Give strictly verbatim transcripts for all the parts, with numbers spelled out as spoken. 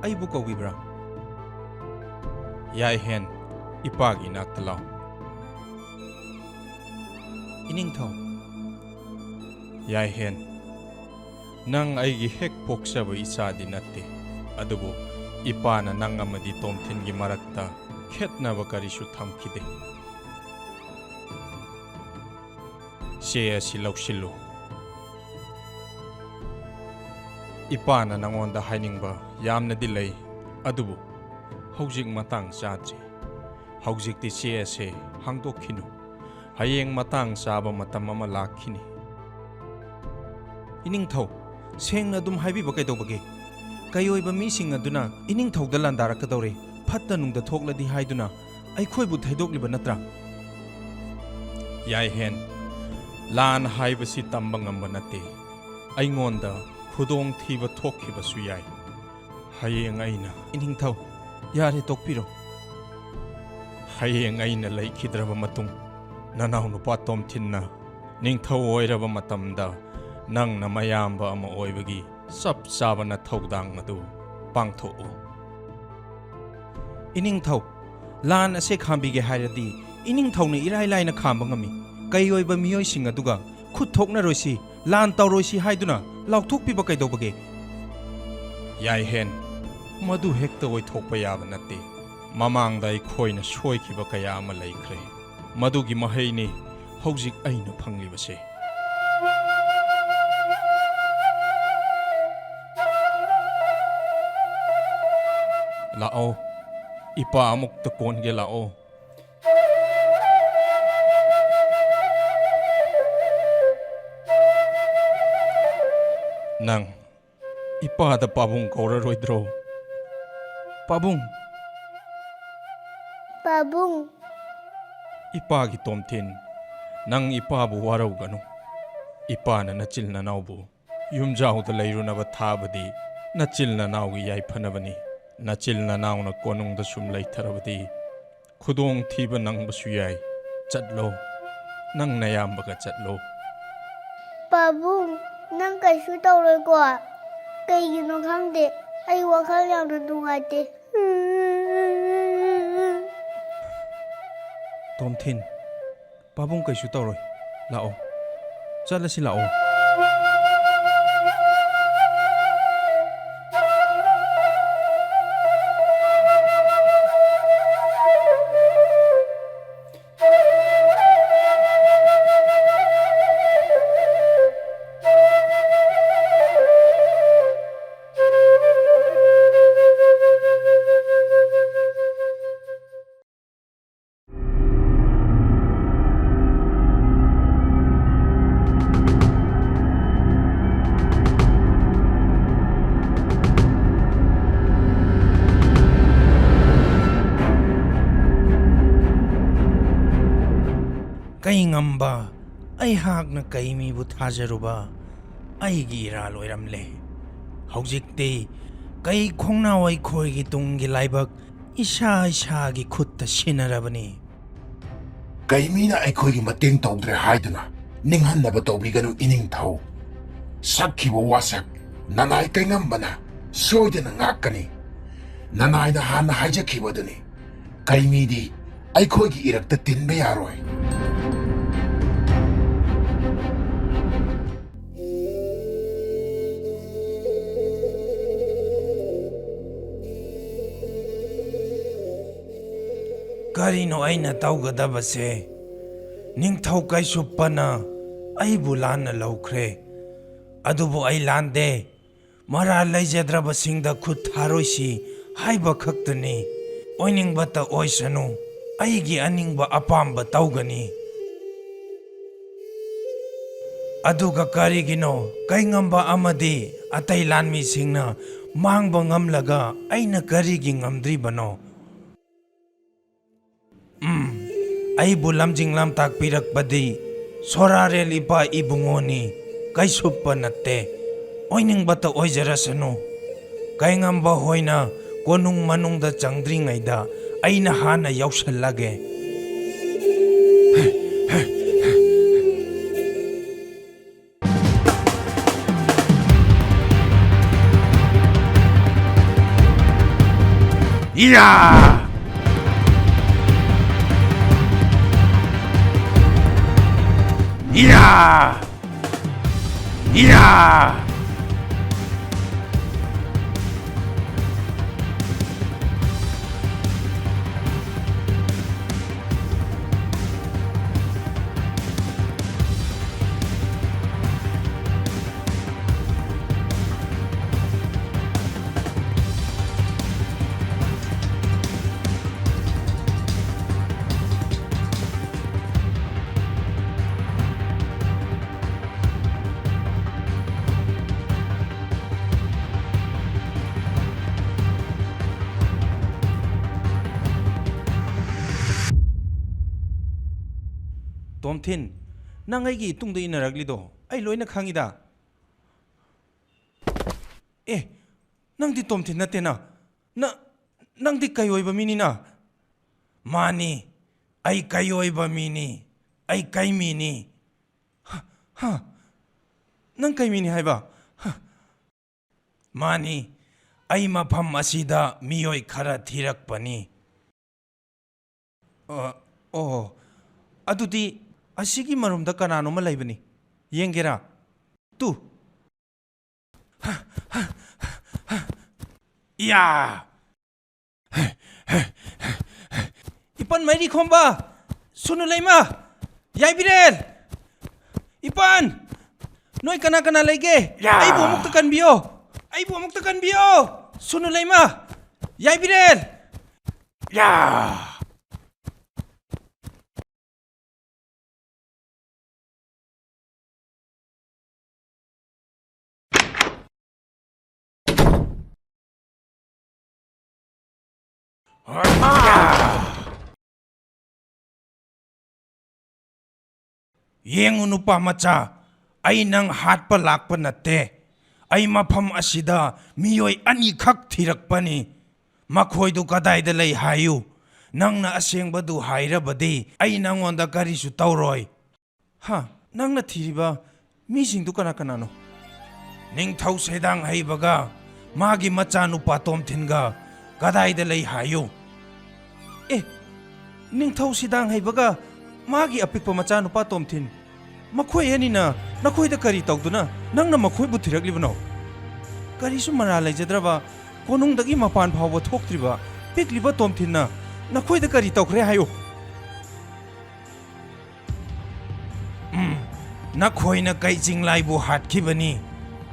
ꯑꯩꯕꯨ ꯀꯧꯕꯤꯕ꯭ꯔꯥ? ꯌꯥꯏꯍꯦꯟ, ꯏꯄꯥꯒꯤ ꯏꯅꯥꯛꯇ ꯂꯥꯎ꯫ ꯏꯅꯤꯡꯊꯧ꯫ ꯌꯥꯏꯍꯦꯟ, ꯅꯪ ꯑꯩꯒꯤ ꯍꯦꯛ ꯄꯣꯛꯆꯕ ꯏꯆꯥꯗꯤ ꯅꯠꯇꯦ, ꯑꯗꯨꯕꯨ ꯏꯄꯥꯅ ꯅꯪ ꯑꯃꯗꯤ ꯇꯣꯝꯊꯤꯟꯒꯤ ꯃꯔꯛꯇ ꯈꯦꯠꯅꯕ ꯀꯔꯤꯁꯨ ꯊꯝꯈꯤꯗꯦ꯫ ꯆꯦ ꯑꯁꯤ ꯂꯧꯁꯤꯜꯂꯨ꯫ ꯏꯄꯥꯅ ꯅꯉꯣꯟꯗ ꯍꯥꯏꯅꯤꯡꯕ ꯌꯥꯝꯅꯗꯤ ꯂꯩ, ꯑꯗꯨꯕꯨ ꯍꯧꯖꯤꯛ ꯃꯇꯥꯡ ꯆꯥꯗ꯭ꯔꯤ꯫ ꯍꯧꯖꯤꯛꯇꯤ ꯆꯦ ꯑꯁꯦ ꯍꯥꯡꯗꯣꯛꯈꯤꯅꯨ꯫ ꯍꯌꯦꯡ ꯃꯇꯥꯡ ꯆꯥꯕ ꯃꯇꯝ ꯑꯃ ꯂꯥꯛꯈꯤꯅꯤ꯫ ꯏꯅꯤꯡꯊꯧ, ꯁꯦꯡꯅ ꯑꯗꯨꯝ ꯍꯥꯏꯕꯤꯕ ꯀꯩꯗꯧꯕꯒꯦ? ꯀꯩꯑꯣꯏꯕ ꯃꯤꯁꯤꯡ ꯑꯗꯨꯅ ꯏꯅꯤꯡꯊꯧꯗ ꯂꯥꯟꯗꯥꯔꯛꯀꯗꯧꯔꯦ, ꯐꯠꯇ ꯅꯨꯡꯗ ꯊꯣꯛꯂꯗꯤ ꯍꯥꯏꯗꯨꯅ ꯑꯩꯈꯣꯏꯕꯨ ꯊꯩꯗꯣꯛꯂꯤꯕ ꯅꯠꯇ꯭ꯔꯥ? ꯌꯥꯏꯍꯦꯟ, ꯂꯥꯟ ꯍꯥꯏꯕꯁꯤ ꯇꯝꯕ ꯉꯝꯕ ꯅꯠꯇꯦ꯫ ꯑꯩꯉꯣꯟꯗ ꯈꯨꯗꯣꯡꯊꯤꯕ ꯊꯣꯛꯈꯤꯕꯁꯨ ꯌꯥꯏ꯫ ꯍꯌꯦꯡ ꯑꯩꯅ ꯏꯅꯤꯡꯊꯧ, ꯌꯥꯔꯦ, ꯇꯣꯛꯄꯤꯔꯣ꯫ ꯍꯌꯦꯡ ꯑꯩꯅ ꯂꯩꯈꯤꯗ꯭ꯔꯕ ꯃꯇꯨꯡ, ꯅꯅꯥꯎ ꯅꯨꯄꯥ ꯇꯣꯝꯊꯤꯟꯅ ꯅꯤꯡꯊꯧ ꯑꯣꯏꯔꯕ ꯃꯇꯝꯗ, ꯅꯪꯅ ꯃꯌꯥꯝꯕ ꯑꯃ ꯑꯣꯏꯕꯒꯤ ꯆꯞ ꯆꯥꯕ ꯅꯊꯧꯗꯥꯡ ꯑꯗꯨ ꯄꯥꯡꯊꯣꯛꯎ꯫ ꯏꯅꯤꯡꯊꯧ, ꯂꯥꯟ ꯑꯁꯦ ꯈꯥꯝꯕꯤꯒꯦ ꯍꯥꯏꯔꯗꯤ ꯏꯅꯤꯡꯊꯧꯅ ꯏꯔꯥꯏ ꯂꯥꯏꯅ ꯈꯥꯝꯕ ꯉꯝꯃꯤ꯫ ꯀꯩ ꯑꯣꯏꯕ ꯃꯤꯑꯣꯏꯁꯤꯡ ꯑꯗꯨꯒ ꯈꯨꯠ ꯊꯣꯛꯅꯔꯣꯏꯁꯤ, ꯂꯥꯟ ꯇꯧꯔꯣꯏꯁꯤ ꯍꯥꯏꯗꯨꯅ ꯂꯥꯎꯊꯣꯛꯄꯤꯕ ꯀꯩꯗꯧꯕꯒꯦ? ꯌꯥꯏꯍꯦꯟ, ꯃꯗꯨ ꯍꯦꯛꯇ ꯑꯣꯏꯊꯣꯛꯄ ꯌꯥꯕ ꯅꯠꯇꯦ꯫ ꯃꯃꯥꯡꯗ ꯑꯩꯈꯣꯏꯅ ꯁꯣꯏꯈꯤꯕ ꯀꯌꯥ ꯑꯃ ꯂꯩꯈ꯭ꯔꯦ꯫ ꯃꯗꯨꯒꯤ ꯃꯍꯩꯅꯤ ꯍꯧꯖꯤꯛ ꯑꯩꯅ ꯐꯪꯂꯤꯕꯁꯦ꯫ ꯂꯥꯛꯑꯣ, ꯏꯄꯥ ꯑꯃꯨꯛꯇ ꯀꯣꯟꯒꯦ ꯂꯥꯛꯑꯣ꯫ ꯅꯪ ꯏꯄꯥꯗ ꯄꯥꯕꯨꯡ ꯀꯧꯔꯔꯣꯏꯗ꯭ꯔꯣ? ꯄꯥꯕꯨꯡ! ꯄꯥꯕꯨꯡ! ꯏꯄꯥꯒꯤ ꯇꯣꯝꯊꯤꯟ, ꯅꯪ ꯏꯄꯥꯕꯨ ꯋꯥꯔꯧꯒꯅꯨ꯫ ꯏꯄꯥꯅ ꯅꯆꯤꯜ ꯅꯅꯥꯎꯕꯨ ꯌꯨꯝꯖꯥꯎꯗ ꯂꯩꯔꯨꯅꯕ ꯊꯥꯕꯗꯤ ꯅꯆꯤꯜ ꯅꯅꯥꯎꯒꯤ ꯌꯥꯏꯐꯅꯕꯅꯤ꯫ ꯅꯆꯤꯜ ꯅꯅꯥꯎꯅ ꯀꯣꯅꯨꯡꯗ ꯁꯨꯝ ꯂꯩꯊꯔꯕꯗꯤ ꯈꯨꯗꯣꯡꯊꯤꯕ ꯅꯪꯕꯁꯨ ꯌꯥꯏ꯫ ꯆꯠꯂꯣ, ꯅꯪ ꯅꯌꯥꯝꯕꯒ ꯆꯠꯂꯣ꯫ ꯄꯥꯕꯨꯡ, ꯅꯪ ꯀꯩꯁꯨ ꯇꯧꯔꯣꯏꯀꯣ? ꯀꯩꯒꯤꯅꯣ ꯈꯪꯗꯦ, ꯑꯩ ꯋꯥꯈꯜ ꯌꯥꯝꯅ ꯅꯨꯡꯉꯥꯏꯇꯦ꯫ ꯇꯣꯝꯊꯤꯟ, ꯄꯥꯕꯨꯡ ꯀꯩꯁꯨ ꯇꯧꯔꯣꯏ꯫ ꯂꯥꯛꯑꯣ, ꯆꯠꯂꯁꯤ ꯂꯥꯛꯑꯣ꯫ ꯀꯩꯉꯝꯕ, ꯑꯩꯍꯥꯛꯅ ꯀꯩꯃꯤꯕꯨ ꯊꯥꯖꯔꯨꯕ ꯑꯩꯒꯤ ꯏꯔꯥꯜ ꯑꯣꯏꯔꯝꯂꯦ꯫ ꯍꯧꯖꯤꯛꯇꯤ ꯀꯩ ꯈꯣꯡꯅꯥꯎ ꯑꯩꯈꯣꯏꯒꯤ ꯇꯨꯡꯒꯤ ꯂꯥꯏꯕꯛ ꯏꯁꯥ ꯏꯁꯥꯒꯤ ꯈꯨꯠꯇ ꯁꯤꯟꯅꯔꯕꯅꯤ꯫ ꯀꯩꯃꯤꯅ ꯑꯩꯈꯣꯏꯒꯤ ꯃꯇꯦꯡ ꯇꯧꯗ꯭ꯔꯦ ꯍꯥꯏꯗꯨꯅ ꯅꯤꯡꯍꯟꯅꯕ ꯇꯧꯕꯤꯒꯅꯨ ꯏꯅꯤꯡꯊꯧ꯫ ꯁꯛꯈꯤꯕ ꯋꯥꯁꯛ ꯅꯅꯥꯏ ꯀꯩꯉꯝꯕꯅ ꯁꯣꯏꯗꯅ ꯉꯥꯛꯀꯅꯤ꯫ ꯅꯅꯥꯏꯅ ꯍꯥꯟꯅ ꯍꯥꯏꯖꯈꯤꯕꯗꯨꯅꯤ, ꯀꯩꯃꯤꯗꯤ ꯑꯩꯈꯣꯏꯒꯤ ꯏꯔꯛꯇ ꯇꯤꯟꯕ ꯌꯥꯔꯣꯏ꯫ ꯀꯔꯤꯅꯣ ꯑꯩꯅ ꯇꯧꯒꯗꯕꯁꯦ? ꯅꯤꯡꯊꯧ ꯀꯩꯁꯨꯞꯄꯅ ꯑꯩꯕꯨ ꯂꯥꯟꯅ ꯂꯧꯈ꯭ꯔꯦ꯫ ꯑꯗꯨꯕꯨ ꯑꯩ ꯂꯥꯟꯗꯦ꯫ ꯃꯔꯥꯜ ꯂꯩꯖꯗ꯭ꯔꯕꯁꯤꯡꯗ ꯈꯨꯠ ꯊꯥꯔꯣꯏꯁꯤ ꯍꯥꯏꯕ ꯈꯛꯇꯅꯤ꯫ ꯑꯣꯏꯅꯤꯡꯕꯇ ꯑꯣꯏꯁꯅꯨ, ꯑꯩꯒꯤ ꯑꯅꯤꯡꯕ ꯑꯄꯥꯝꯕ ꯇꯧꯒꯅꯤ꯫ ꯑꯗꯨꯒ ꯀꯔꯤꯒꯤꯅꯣ ꯀꯩꯉꯝꯕ ꯑꯃꯗꯤ ꯑꯇꯩ ꯂꯥꯟꯃꯤꯁꯤꯡꯅ ꯃꯥꯡꯕ ꯉꯝꯂꯒ ꯑꯩꯅ ꯀꯔꯤꯒꯤ ꯉꯝꯗ꯭ꯔꯤꯕꯅꯣ? ꯎꯝ, ꯑꯩꯕꯨ ꯂꯝꯖꯤꯡ ꯂꯝꯇꯥꯛꯄꯤꯔꯛꯄꯗꯤ ꯁꯣꯔꯥꯔꯦꯜ ꯏꯄꯥ ꯏꯕꯨꯡꯉꯣꯅꯤ, ꯀꯩꯁꯨꯞꯄ ꯅꯠꯇꯦ꯫ ꯑꯣꯏꯅꯤꯡꯕꯇ ꯑꯣꯏꯖꯔꯁꯅꯨ꯫ ꯀꯩꯉꯝꯕ ꯍꯣꯏꯅ ꯀꯣꯅꯨꯡ ꯃꯅꯨꯡꯗ ꯆꯪꯗ꯭ꯔꯤꯉꯩꯗ ꯑꯩꯅ ꯍꯥꯟꯅ ꯌꯧꯁꯜꯂꯒꯦ꯫ ꯏꯌꯥ! ꯏꯌꯥ! ꯏꯌꯥ! ꯇꯣꯝꯊꯤꯟ, ꯅꯪ ꯑꯩꯒꯤ ꯏꯇꯨꯡꯗ ꯏꯟꯅꯔꯛꯂꯤꯗꯣ ꯑꯩ ꯂꯣꯏꯅ ꯈꯪꯉꯤꯗ꯫ ꯑꯦ, ꯅꯪꯗꯤ ꯇꯣꯝꯊꯤꯟ ꯅꯠꯇꯦꯅ꯫ ꯅ-, ꯅꯪꯗꯤ ꯀꯩ ꯑꯣꯏꯕ ꯃꯤꯅꯤꯅ? ꯃꯥꯅꯤ, ꯑꯩ ꯀꯩ ꯑꯣꯏꯕ ꯃꯤꯅꯤ꯫ ꯑꯩ ꯀꯩ ꯃꯤꯅꯤ꯫ ꯍ, ꯍ? ꯅꯪ ꯀꯩ ꯃꯤꯅꯤ ꯍꯥꯏꯕ? ꯍ? ꯃꯥꯅꯤ, ꯑꯩ ꯃꯐꯝ ꯑꯁꯤꯗ ꯃꯤꯑꯣꯏ ꯈꯔ ꯊꯤꯔꯛꯄꯅꯤ꯫ ꯑ, ꯑꯣ, ꯑꯗꯨꯗꯤ ꯑꯁꯤꯒꯤ ꯃꯔꯨꯝꯗ ꯀꯅꯥꯅꯣꯝꯃ ꯂꯩꯕꯅꯤ꯫ ꯌꯦꯡꯒꯦꯔꯥ? ꯇꯨ꯫ ꯏꯌꯥ! ꯏꯄꯟ ꯃꯩꯔꯤꯈꯣꯝꯕ, ꯁꯨꯅꯨ ꯂꯩꯃ, ꯌꯥꯏꯕꯤꯔꯦꯜ, ꯏꯄꯟ, ꯅꯣꯏ ꯀꯅꯥ ꯀꯅꯥ ꯂꯩꯒꯦ? ꯌꯥ! ꯑꯩꯕꯨ ꯑꯃꯨꯛꯇ ꯀꯟꯕꯤꯌꯣ, ꯑꯩꯕꯨ ꯑꯃꯨꯛꯇ ꯀꯟꯕꯤꯌꯣ, ꯁꯨꯅꯨ ꯂꯩꯃ, ꯌꯥꯏꯕꯤꯔꯦꯜ꯫ ꯌꯥ! ꯌꯦꯡꯉꯨ, ꯅꯨꯄꯥ ꯃꯆꯥ, ꯑꯩ ꯅꯪ ꯍꯥꯠꯄ ꯂꯥꯛꯄ ꯅꯠꯇꯦ꯫ ꯑꯩ ꯃꯐꯝ ꯑꯁꯤꯗ ꯃꯤꯑꯣꯏ ꯑꯅꯤꯈꯛ ꯊꯤꯔꯛꯄꯅꯤ꯫ ꯃꯈꯣꯏꯗꯨ ꯀꯗꯥꯏꯗ ꯂꯩ ꯍꯥꯏꯌꯨ꯫ ꯅꯪꯅ ꯑꯁꯦꯡꯕꯗꯨ ꯍꯥꯏꯔꯕꯗꯤ ꯑꯩ ꯅꯪꯉꯣꯟꯗ ꯀꯔꯤꯁꯨ ꯇꯧꯔꯣꯏ꯫ ꯍꯥ? ꯅꯪꯅ ꯊꯤꯔꯤꯕ ꯃꯤꯁꯤꯡꯗꯨ ꯀꯅꯥ ꯀꯅꯥꯅꯣ? ꯅꯤꯡꯊꯧ ꯁꯦꯗꯥꯡ ꯍꯩꯕꯒ ꯃꯥꯒꯤ ꯃꯆꯥꯅꯨꯄꯥ ꯇꯣꯝꯊꯤꯟꯒ ꯀꯗꯥꯏꯗ ꯂꯩ ꯍꯥꯏꯌꯨ꯫ ꯑꯦ, ꯅꯤꯡꯊꯧ ꯁꯤꯗꯥꯡ ꯍꯩꯕꯒ ꯃꯥꯒꯤ ꯑꯄꯤꯛꯄ ꯃꯆꯥꯅꯨꯄꯥ ꯇꯣꯝꯊꯤꯟ, ꯃꯈꯣꯏ ꯑꯅꯤꯅ ꯅꯈꯣꯏꯗ ꯀꯔꯤ ꯇꯧꯗꯨꯅ ꯅꯪꯅ ꯃꯈꯣꯏꯕꯨ ꯊꯤꯔꯛꯂꯤꯕꯅꯣ? ꯀꯔꯤꯁꯨ ꯃꯔꯥꯜ ꯂꯩꯖꯗ꯭ꯔꯕ, ꯀꯣꯅꯨꯡꯗꯒꯤ ꯃꯄꯥꯟ ꯐꯥꯎꯕ ꯊꯣꯛꯇ꯭ꯔꯤꯕ ꯄꯤꯛꯂꯤꯕ ꯇꯣꯝꯊꯤꯟꯅ ꯅꯈꯣꯏꯗ ꯀꯔꯤ ꯇꯧꯈ꯭ꯔꯦ ꯍꯥꯏꯌꯨ? ꯎꯝ, ꯅꯈꯣꯏꯅ ꯀꯩ ꯆꯤꯡꯂꯥꯏꯕꯨ ꯍꯥꯠꯈꯤꯕꯅꯤ,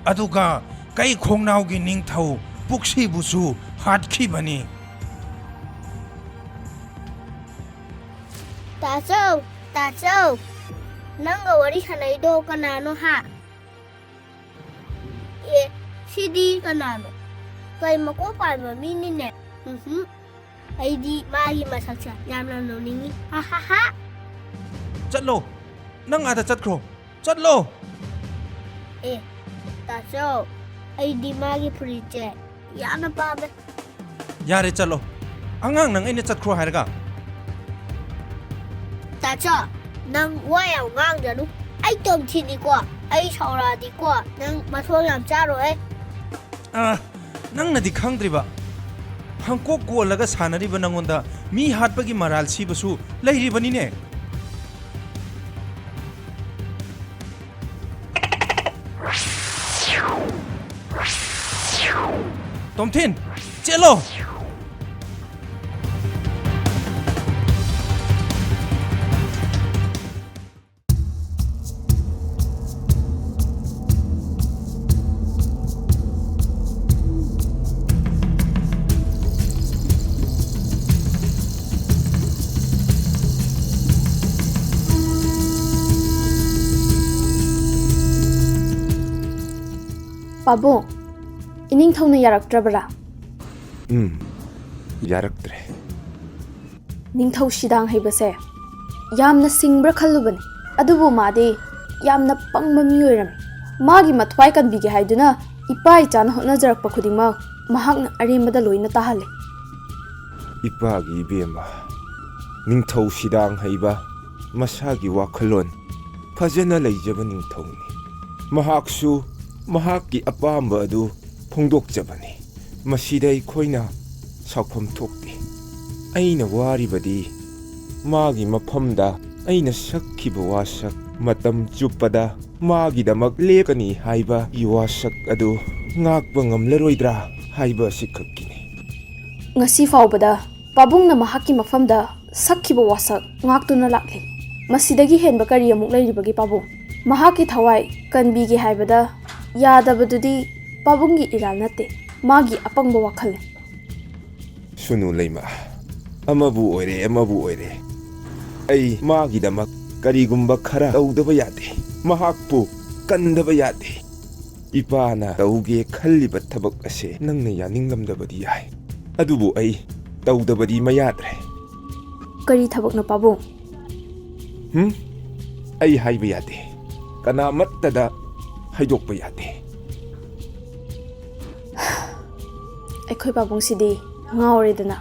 ꯑꯗꯨꯒ ꯀꯩ ꯈꯣꯡꯅꯥꯎꯒꯤ ꯅꯤꯡꯊꯧ ꯄꯨꯛꯁꯤꯕꯨꯁꯨ ꯍꯥꯠꯈꯤꯕꯅꯤ꯫ ꯇꯥꯆꯧ, ꯇꯥꯆꯧ, ꯅꯪꯒ ꯋꯥꯔꯤ ꯁꯥꯟꯅꯩꯗꯣ ꯀꯅꯥꯅꯣ ꯍꯥ? ꯑꯦ, ꯁꯤꯗꯤ ꯀꯅꯥꯅꯣ? ꯀꯩ ꯃꯀꯣꯛ ꯄꯥꯟꯕ ꯃꯤꯅꯤꯅꯦ? ꯎꯝꯍꯨꯝ, ꯑꯩꯗꯤ ꯃꯥꯒꯤ ꯃꯁꯛꯁꯦ ꯌꯥꯝꯅ ꯅꯣꯛꯅꯤꯡꯉꯤ꯫ ꯍꯥ ꯍꯥ ꯍꯥ꯫ ꯆꯠꯂꯣ, ꯅꯪ ꯑꯥꯗ ꯆꯠꯈ꯭ꯔꯣ, ꯆꯠꯂꯣ꯫ ꯑꯦ, ꯇꯥꯆꯧ, ꯑꯩꯗꯤ ꯃꯥꯒꯤ ꯐꯨꯔꯤꯠꯁꯦ ꯌꯥꯝꯅ ꯄꯥꯝꯃꯦ꯫ ꯌꯥꯔꯦ, ꯆꯠꯂꯣ꯫ ꯑꯉꯥꯡ ꯅꯪ ꯑꯩꯅ ꯆꯠꯈ꯭ꯔꯣ ꯍꯥꯏꯔꯒ? ꯇꯥꯆꯧ, ꯅꯪ ꯋꯥ ꯌꯥꯝ ꯉꯥꯡꯖꯅꯨ꯫ ꯑꯩ ꯇꯣꯝꯊꯤꯅꯤꯀꯣ, ꯑꯩ ꯁꯥꯎꯔꯛꯑꯗꯤꯀꯣ, ꯅꯪ ꯃꯊꯣꯡ ꯌꯥꯝ ꯆꯥꯔꯣꯏ꯫ ꯑ, ꯅꯪꯅꯗꯤ ꯈꯪꯗ꯭ꯔꯤꯕ꯫ ꯍꯪꯀꯣꯛ ꯀꯣꯜꯂꯒ ꯁꯥꯟꯅꯔꯤꯕ ꯅꯪꯉꯣꯟꯗ ꯃꯤ ꯍꯥꯠꯄꯒꯤ ꯃꯔꯥꯜ ꯁꯤꯕꯁꯨ ꯂꯩꯔꯤꯕꯅꯤꯅꯦ꯫ ꯇꯣꯝꯊꯤꯟ, ꯆꯦꯜꯂꯣ! ꯄꯥꯕꯨꯡ, ꯏꯅꯤꯡꯊꯧꯅ ꯌꯥꯔꯛꯇ꯭ꯔꯕꯔꯥ? ꯎꯝ, ꯌꯥꯔꯛꯇ꯭ꯔꯦ꯫ ꯅꯤꯡꯊꯧ ꯁꯤꯗꯥꯡ ꯍꯩꯕꯁꯦ ꯌꯥꯝꯅ ꯁꯤꯡꯕ꯭ꯔꯥ ꯈꯜꯂꯨꯕꯅꯤ, ꯑꯗꯨꯕꯨ ꯃꯥꯗꯤ ꯌꯥꯝꯅ ꯄꯪꯕ ꯃꯤ ꯑꯣꯏꯔꯝꯃꯤ꯫ ꯃꯥꯒꯤ ꯃꯊ꯭ꯋꯥꯏ ꯀꯟꯕꯤꯒꯦ ꯍꯥꯏꯗꯨꯅ ꯏꯄꯥ ꯏꯆꯥꯅ ꯍꯣꯠꯅꯖꯔꯛꯄ ꯈꯨꯗꯤꯡꯃꯛ ꯃꯍꯥꯛꯅ ꯑꯔꯦꯝꯕꯗ ꯂꯣꯏꯅ ꯇꯥꯍꯜꯂꯤ꯫ ꯏꯄꯥꯒꯤ ꯏꯕꯦꯝꯃ, ꯅꯤꯡꯊꯧ ꯁꯤꯗꯥꯡ ꯍꯩꯕ ꯃꯁꯥꯒꯤ ꯋꯥꯈꯜꯂꯣꯟ ꯐꯖꯅ ꯂꯩꯖꯕ ꯅꯤꯡꯊꯧꯅꯤ꯫ ꯃꯍꯥꯛꯁꯨ ꯃꯍꯥꯛꯀꯤ ꯑꯄꯥꯝꯕ ꯑꯗꯨ ꯐꯣꯡꯗꯣꯛꯆꯕꯅꯤ꯫ ꯃꯁꯤꯗ ꯑꯩꯈꯣꯏꯅ ꯁꯥꯎꯐꯝ ꯊꯣꯛꯇꯦ꯫ ꯑꯩꯅ ꯋꯥꯔꯤꯕꯗꯤ ꯃꯥꯒꯤ ꯃꯐꯝꯗ ꯑꯩꯅ ꯁꯛꯈꯤꯕ ꯋꯥꯁꯛ ꯃꯇꯝ ꯆꯨꯞꯄꯗ ꯃꯥꯒꯤꯗꯃꯛ ꯂꯦꯞꯀꯅꯤ ꯍꯥꯏꯕ ꯋꯥꯁꯛ ꯑꯗꯨ ꯉꯥꯛꯄ ꯉꯝꯂꯔꯣꯏꯗ꯭ꯔꯥ ꯍꯥꯏꯕ ꯑꯁꯤꯈꯛꯀꯤꯅꯤ꯫ ꯉꯁꯤ ꯐꯥꯎꯕꯗ ꯄꯥꯕꯨꯡꯅ ꯃꯍꯥꯛꯀꯤ ꯃꯐꯝꯗ ꯁꯛꯈꯤꯕ ꯋꯥꯁꯛ ꯉꯥꯛꯇꯨꯅ ꯂꯥꯛꯂꯤ꯫ ꯃꯁꯤꯗꯒꯤ ꯍꯦꯟꯕ ꯀꯔꯤ ꯑꯃꯨꯛ ꯂꯩꯔꯤꯕꯒꯦ ꯄꯥꯕꯨꯡ? ꯃꯍꯥꯛꯀꯤ ꯊꯋꯥꯏ ꯀꯟꯕꯤꯒꯦ ꯍꯥꯏꯕꯗ ꯌꯥꯗꯕꯗꯨꯗꯤ ꯄꯥꯕꯨꯡꯒꯤ ꯏꯔꯥꯜ ꯅꯠꯇꯦ, ꯃꯥꯒꯤ ꯑꯄꯪꯕ ꯋꯥꯈꯜꯅꯤ꯫ ꯁꯨꯅꯨ ꯂꯩꯃ, ꯑꯃꯕꯨ ꯑꯣꯏꯔꯦ ꯑꯃꯕꯨ ꯑꯣꯏꯔꯦ, ꯑꯩ ꯃꯥꯒꯤꯗꯃꯛ ꯀꯔꯤꯒꯨꯝꯕ ꯈꯔ ꯇꯧꯗꯕ ꯌꯥꯗꯦ꯫ ꯃꯍꯥꯛꯄꯨ ꯀꯟꯗꯕ ꯌꯥꯗꯦ꯫ ꯏꯄꯥꯅ ꯇꯧꯒꯦ ꯈꯜꯂꯤꯕ ꯊꯕꯛ ꯑꯁꯦ ꯅꯪꯅ ꯌꯥꯅꯤꯡꯂꯝꯗꯕꯗꯤ ꯌꯥꯏ, ꯑꯗꯨꯕꯨ ꯑꯩ ꯇꯧꯗꯕꯗꯤ ꯃꯌꯥꯗ꯭ꯔꯦ꯫ ꯀꯔꯤ ꯊꯕꯛꯅꯣ ꯄꯥꯕꯨꯡ? ꯍꯨꯝ? ꯑꯩ ꯍꯥꯏꯕ ꯌꯥꯗꯦ꯫ ꯀꯅꯥꯃꯠꯇꯗ ꯍꯥꯏꯗꯣꯛꯄ ꯌꯥꯗꯦ꯫ ꯑꯩꯈꯣꯏ ꯄꯥꯕꯨꯡꯁꯤꯗꯤ ꯉꯥꯎꯔꯦꯗꯅ꯫